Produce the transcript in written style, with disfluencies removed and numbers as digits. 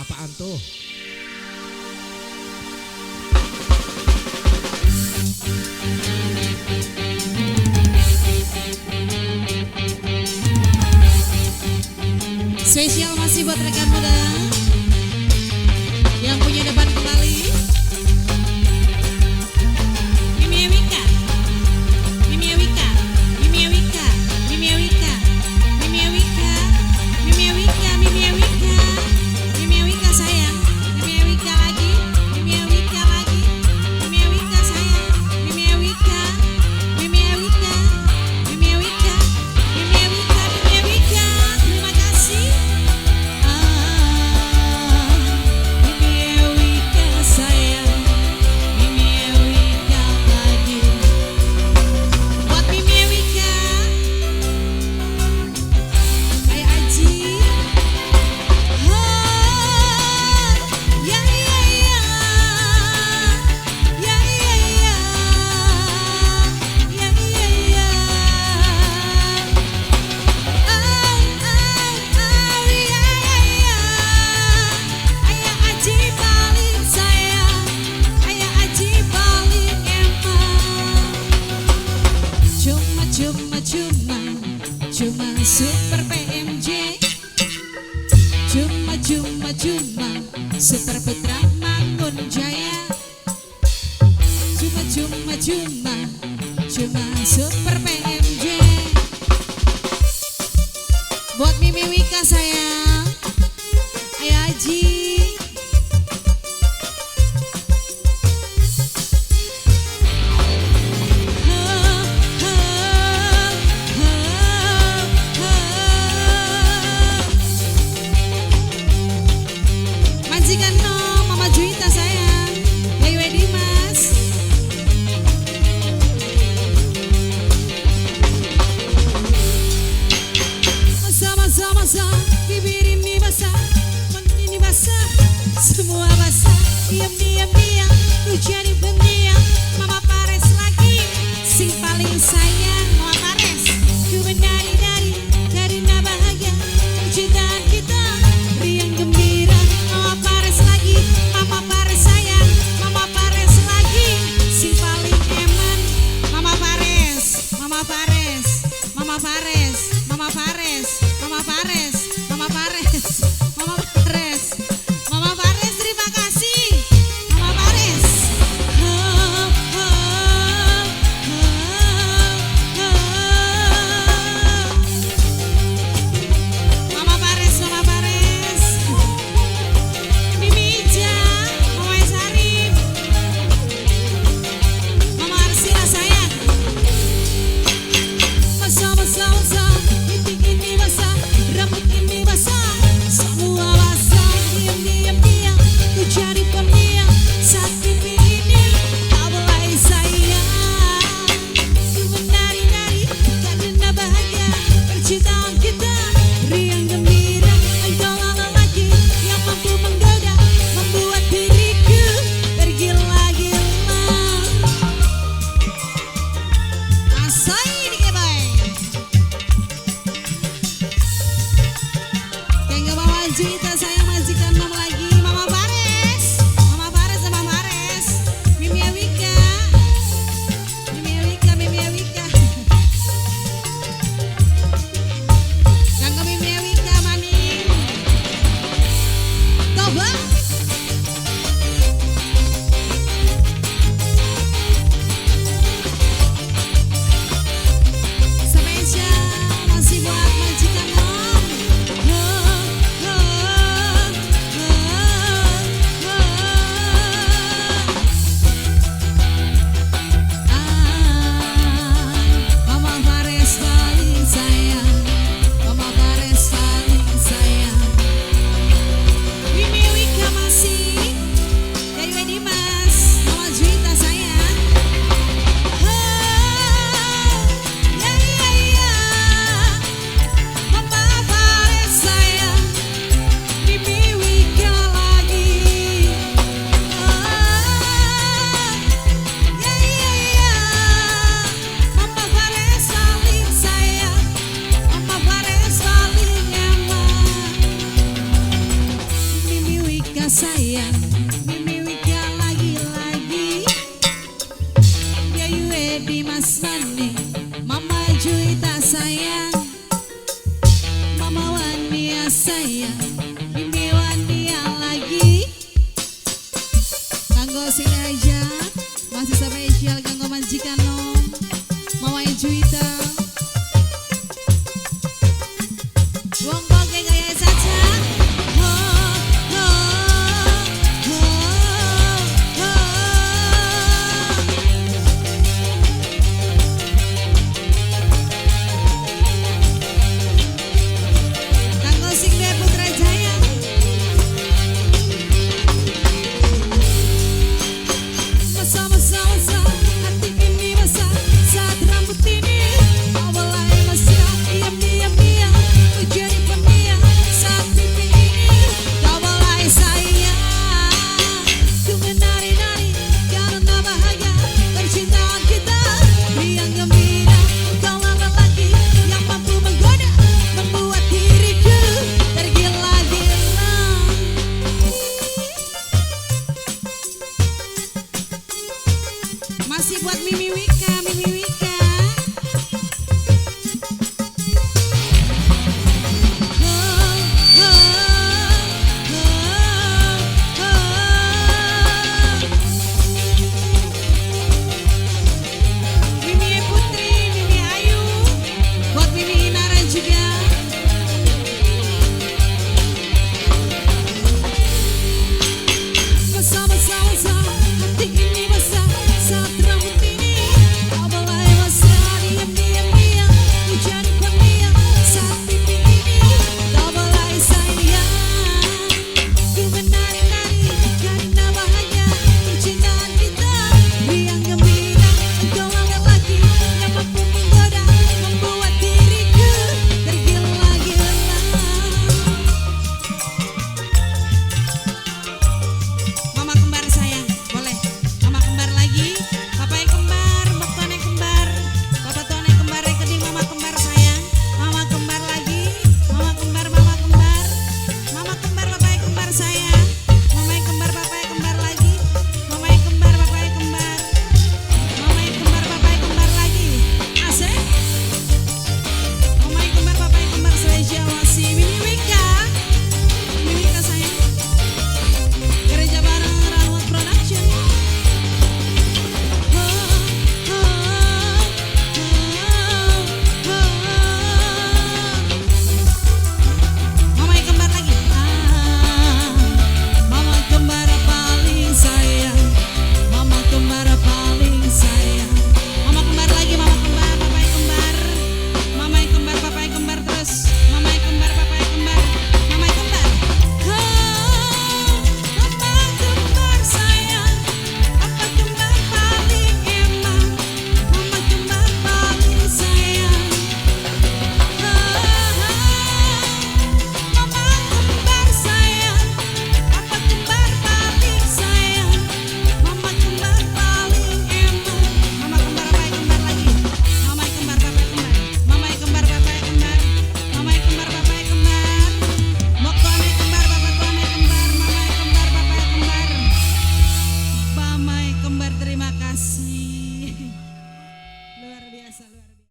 Apaan tuh? Spesial masih buat rekan muda yang punya depan kembali. Mimi Wika, Mimi Wika, Mimi Wika, Mimi Wika, Mimi Wika, Mimi Wika, Mimi Wika, Mimi Wika sayang, Mimi Wika lagi, Mimi Wika lagi, Mimi Wika sayang, Mimi Wika, Mimi Wika, Mimi Wika, Mimi Wika, Mimi Wika. Terima kasih. Mimi Wika sayang, Mimi Wika lagi. Buat Mimi Wika, kayak Aji. Ya ya ya, ya ya ya, ya ya ya. Au au au ya ya ya. Ayah Aji paling sayang, ayah Aji paling emang. Cuma cuma cuma cuma super PMJ. Cuma cuma cuma super Putra Mangun Jaya. Cuma cuma cuma cuma super PMJ. Buat Mimi Wika sayang, Ayah Aji. Ha, ha, ha, ha. Majikan no, Mama Juwita sayang, Yayu Dimas. Masa masa masa, bibir ini basah, ini basah, semua basah. Diam diam diam, lu jadi pendiam. Mama Pares lagi, sing paling sayang Mama Pares. Ku menari-nari karena bahagia percintaan kita riang gembira. Mama Pares lagi, Mama Pares sayang, Mama Pares lagi, sing paling eman. Mama Pares, Mama Pares, Mama Pares, Mama Pares, Mama Pares, Mama Pares, Mama Pares, Mama Pares, terima kasih, Mama Pares. Sayang.